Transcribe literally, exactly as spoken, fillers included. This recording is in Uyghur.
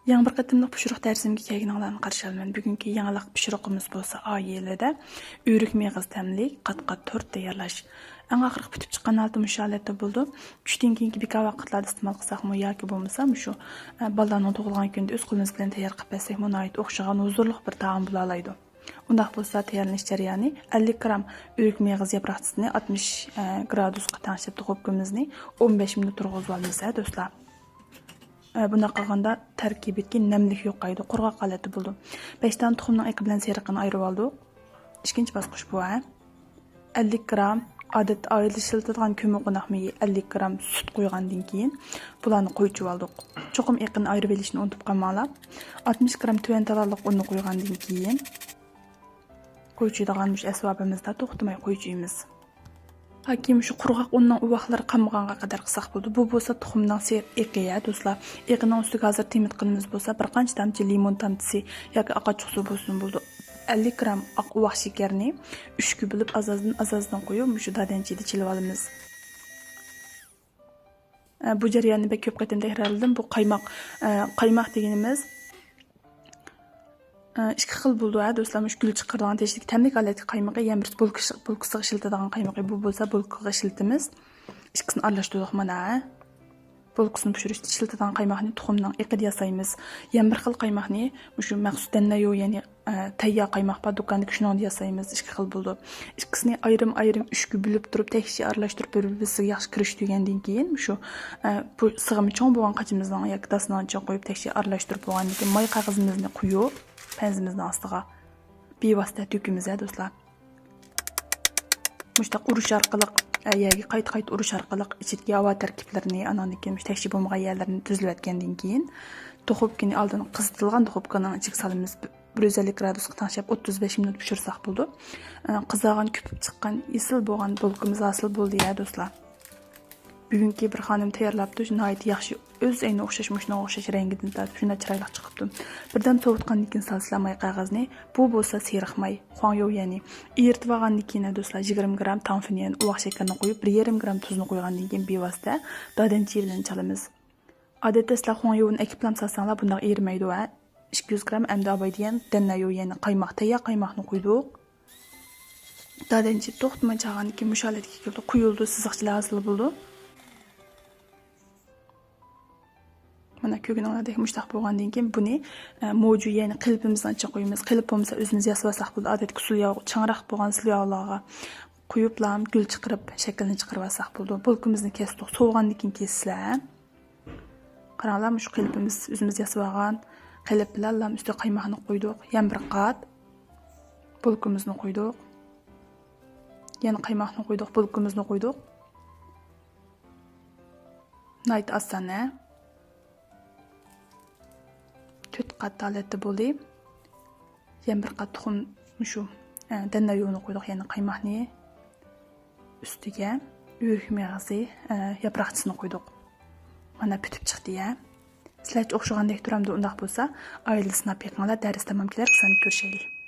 يېڭى بىر قېتىملىق پىشۇرۇق دەرسىمگە كەلگىنىڭلارنى قارشى ئالىمەن. بۈگۈنكى يېڭىلىق پىشۇرۇقىمىز بولسا ئائىلىدە ئۆرۈك مېغىز تەملىك قات-قات تورت تەييارلاش. ئەڭ ئاخىرقى پۈتۈپ چىققان ھالىتى مۇشۇ ھالەتتە بولىدۇ. چۈشتىن كېيىنكى بىكار ۋاقىتلاردا ئىستېمال قىلساقمۇ ياكى بولمىسا مۇشۇ، ئە، بالىلارنىڭ تۇغۇلغان كۈنىدە ئۆز قولىمىز بىلەن تەييار قىلىپ بەرسەكمۇ ناھايىتى ئوخشىغان ھۇزۇرلۇق بىر تائام بولالايدۇ. ئۇنداق بولسا تەييارلىنىش جەريانى: ئەللىك گرام ئۆرۈك مېغىز ياپراقچىسىنى ئاتمىش، ئە، گرادۇسقا تەڭشەپ دۇخوپكىمىزنى ئون بەش مىنۇت تۇرغۇزۇۋالىمىز، ھە، دوستلار. ئە، بۇنداق قىلغاندا تەركىبىدىكى نەملىك يوقايدۇ، قۇرغاق ھالەتتە بولىدۇ. بەش دانە تۇخۇمنىڭ ئېقى بىلەن سېرىقىنى ئايرىۋالدۇق. ئىككىنچى باسقۇچ بۇ، ھە. ئەللىك گرام، ئادەتتە ئائىلىدە ئىشلىتىدىغان كۆممىقى قوناق مېيى، ئەللىك گرام سۈت قۇيغاندىن كېيىن، بۇلارنى قويچىۋالدۇق. چوقۇم ئېقىنى ئايرىۋېلىشنى ئۇنتۇپ قالماڭلار. ئاتمىش گرام تۆۋەن تالالىق ئۇننى قۇيغاندىن كېيىن، قويچىيدىغان مۇشۇ ئەسۋابىمىزدا توختىماي قويچىيمىز. ھاكى مۇشۇ قۇرغاق ئۇننىڭ ئۇۋاقلىرى قالمىغانغا قەدەر قىلساق بولىدۇ. بۇ بولسا تۇخۇمنىڭ سېرىق ئېقى، ھە، دوستلار. ئېقىنىڭ ئۈستىگە ھازىر تېمىت قىلىمىز بولسا، بىر قانچە تامچە لىمون تامچىسى ياكى ئاقئاچچىق سۇ بولسىمۇ بولىدۇ. ئەللىك گرام ئاق ئۇۋاق شېكەرنى ئۈچكە بۆلۈپ، ئاز-ئازدىن، ئاز-ئازدىن قويۇپ، مۇشۇ دادەنچىدە چىلىۋالىمىز. ئە، بۇ جەرياننى بەك كۆپ قېتىم تەكرارلىدىم. بۇ قايماق، ئە، قايماق دېگىنىمىز، ئە، ئىككى خىل بولىدۇ، ھە، دوستلار. مۇشۇ گۈل چىقىرىدىغان تەشتىكى تەملىك ھالەتتىكى قايمىقى، يەنە بىرسى بولكىسىغا ئىشلىتىدىغان قايمىقى. بۇ بولسا بولكىغا ئىشلىتىمىز. ئىككىسىنى ئارىلاشتۇردۇق مانا، ھە. بولكىسىنى پىشۇرۇشتا ئىشلىتىدىغان قايماقنى تۇخۇمنىڭ ئېقىدا ياسايمىز. يەنە بىر خىل قايماقنى مۇشۇ مەخسۇس دەننەيو، يەنى، ئە، تەييار قايماق بار دۇكاندىكى، شۇنىڭدا ياسايمىز. ئىككى خىل بولىدۇ. ئىككىسىنى ئايرىم-ئايرىم ئۈچكە بۆلۈپ تۇرۇپ، تەكشى ئارىلاشتۇرۇپ، بىر-بىرسىگە ياخشى كىرىشتۈرگەندىن كېيىن، مۇشۇ، ئە، بۇ سىغىمى چوڭ بولغان قاچىمىزنىڭ ياكى داستىخاننىڭ ئىچىگە قويۇپ، تەكشى ئارىلاشتۇرۇپ بولغاندىن كېيىن، ماي قەغىزىمىزنى قويۇپ، پەنزىمىزنىڭ ئاستىغا بىۋاسىتە تۆكىمىز، ھە، دوستلار. مۇشتاق ئۇرۇش ئارقىلىق، ئە، يەرگە قايتا-قايتا ئۇرۇش ئارقىلىق ئىچىدىكى ھاۋا تەركىبلىرىنى، ئاناندىن كېيىن مۇشۇ تەكشى بولمىغان يەرلىرىنى تۈزلىۋەتكەندىن كېيىن، دۇخوپكىنى ئالدىن قىزىتىلغان دۇخوپكىنىڭ ئىچىگە سالىمىز. بىر يۈز ئەللىك گرادۇسقا تەڭشەپ ئوتتۇز بەش مىنۇت پىشۇرساق بولىدۇ. ئە، قىزارغان، كۆپۈپ چىققان، ئېسىل بولغان بولكىمىز ھاسىل بولدى، ھە، دوستلار. بۈگۈنكى بىر خانىم تەييارلاپتۇ، ناھايىتى ياخشى، ئۆز ئەينى ئوخشاش، مۇشۇنىڭغا ئوخشاش رەڭگىدىن تارتىپ شۇنداق چىرايلىق چىقىپتۇ. بىردەم سوۋۇتقاندىن كېيىن سالسىلا ماي قەغەزنى. بۇ بولسا سېرىق ماي، خۇاڭيو يەنى. ئېرىتىۋالغاندىن كېيىن، دوستلار، يىگىرمە گرام تاڭفېنيەن، ئۇۋاق شېكىرنى قويۇپ، بىر يېرىم گرام تۇزنى قويغاندىن كېيىن بىۋاسىتە دادەنچى بىلەن چالىمىز. ئادەتتە سىلەر خۇاڭيوۋنى ئەكىپلام سالساڭلار بۇنداق ئېرىمەيدۇ، ھە. ئىككى يۈز گرام ئەمدى ئاباي دېگەن دەننەيو، يەنى قايماق، تەييار قايماقنى قويدۇق. دادەنچى توختىماي چاغاندىن كېيىن مۇشۇ ھالەتكە كېلىدۇ، قويۇلىدۇ، سىزىقچىلار ھاسىل بولىدۇ. مانا كۆرگىنىڭلاردەك مۇشتاق بولغاندىن كېيىن بۇنى، ئە، موجۇ، يەنى قېلىپىمىزنىڭ ئىچىگە قويىمىز. قېلىپ بولمىسا ئۆزىمىز ياسىۋالساق بولىدۇ. ئادەتتىكى ئۇسۇل ياغ، چىڭراق بولغان ئۇسۇل ياغلارغا قويۇپلا گۈل چىقىرىپ، شەكىلنى چىقىرىۋالساق بولىدۇ. بولكىمىزنى كەستۇق، سوۋۇغاندىن كېيىن كېسىسىلەر. قاراڭلار، مۇشۇ قېلىپىمىز ئۆزىمىز ياسىۋالغان قېلىپ بىلەنلا ئۈستىگە قايماقنى قويدۇق. يەنە بىر قات بولكىمىزنى قويدۇق. يەنە قايماقنى قويدۇق، بولكىمىزنى قويدۇق. ناھايىتى ئاسان، ھە؟ تۆت قات ھالەتتە بولدى. يەنە بىر قات تۇخۇم، مۇشۇ، ئە، دەننەيونى قويدۇق، يەنى قايماقنى. ئۈستىگە ئۆرۈك مېغىزى، ئە، ياپراقچىسىنى قويدۇق. مانا پۈتۈپ چىقتى، يە. سىلەرچە ئوخشىغاندەك تۇرامدۇ؟ ئۇنداق بولسا، ئائىلىدە سىناپ بېقىڭلار، دەرس تامام كېلەر، سانىپ كۆرۈشەيلى.